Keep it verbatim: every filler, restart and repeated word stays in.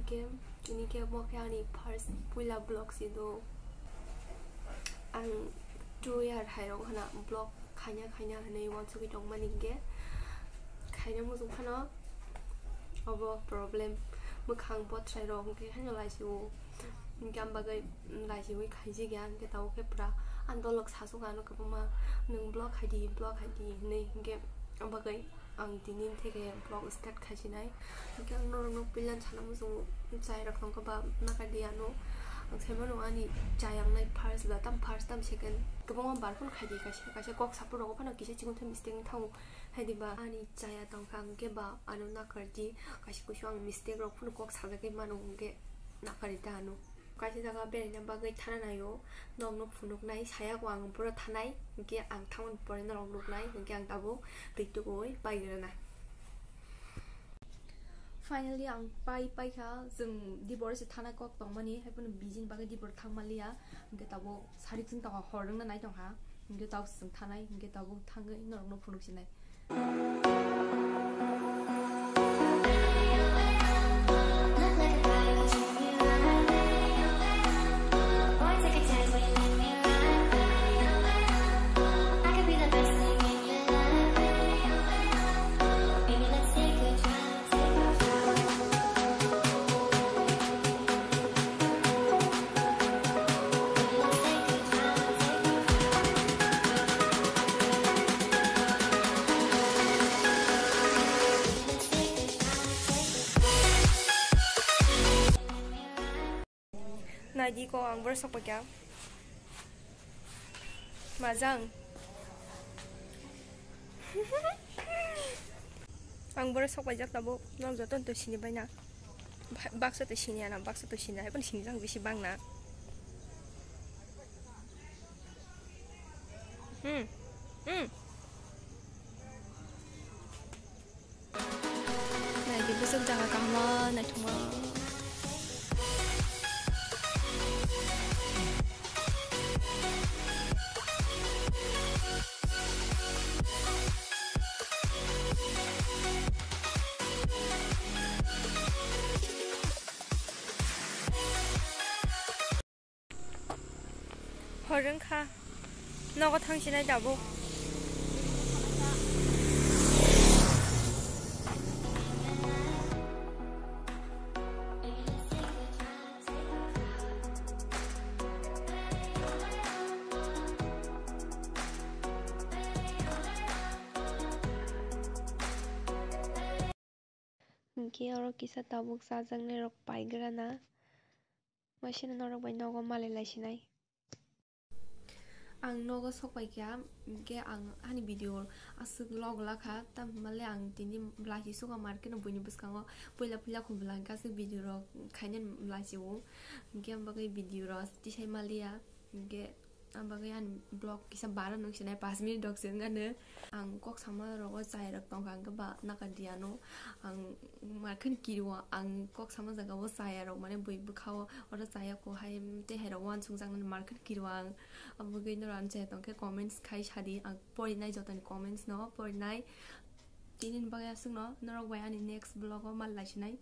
Ke ini ke mo ke ani first puila vlog si do. Ang two year hai rok hana vlog khaina khaina hwnwi uansugwi tongmani hwnkhe khaina muchung phano obo problem, mwkhang botrai rok hwnkhe haino laisio, hwnkhe am bagwi laisiwi khaijigya, hwnkhe tabuk khe pura ang dolok sasuk ano kwbangma, "Nwng vlog khai di, vlog khai di," hwnwi, hwnkhe am bagwi ang tini theke vlog start khaisinai. Hwnkhe ang norokno puilan sana muchungo, chai rok tongkha ba nakar di ano. Ang sai mano ani chai ang nai first ba tam first tam second kwbangma bar phano khai di, kaisa kaisa kok sapu rogo phano kisa chikon thai mistake wng thango. Hai di ba ani chaya tongkha hwnkhe ba ano nakar di, kaisa kuisu ang mistake rok phano kok sajagwi mano hwnkhe nakar di ta ano. Kaisa jaga beraina bagwi thana naio, norokno phunuknai, saya ko ang boro thanai, hwnkhe ang thangmani pore norok nuknai, hwnkhe ang tabuk twi tugui pai rwna. Finally, ang pai paikha, chwng dibor se thana kok tongmani, hai phano bijini bagwi dibor thangmaliya, hwnkhe tabuk sarik chwng tongkha, hor wngna nai tongkha, hwnkhe tabuk chwng thanai, hwnkhe tabuk thangwi norokno phunuksinai. Naidi ko ang borok sok paikha. Majang. Ang borok sok paijak tabuk. Norok joto to sini baina. Ba-, baksa to sini ana, baksa to sini. Hai pun sini jang bisi bang na. Hmm. Hmm. Naidi bwswk jaga kaham naithokma. Hor wngkha. Nogo thangsinai tabuk. Hinkhe oro kisa tabuk chajaknai rok paigrana. Waisano norok bai nogo malai laisinai. Ang nogo sok paikha, hinkhe ang ani video aswk log lakha, tamhinmale ang tini belai si suka market no buini bwskango puila puila khum belai aswk video rok khainani belai si o, hinkhe ang bagwi video rok tisai maliya, hinkhe ang bagwi ani vlog kisa bara nung sinai, pash minute rok se wngkha no. Ang kok sama rogo chaya rok tongkha, hwnkhe ba naka diya no. Ang markhen kiri o, ang kok sama jaga o chaya rok mane bui bwkha o, oro chaya ko hai tei hai rok uansuk jak nani markhen kiri o ang. Abo bagwi norok ang chaya tongkhe comments khai sadi, ang porinai jotoni comments no porinai. Tini ni bagwi aswk no, norok bai ani next vlog o mal lai sinai.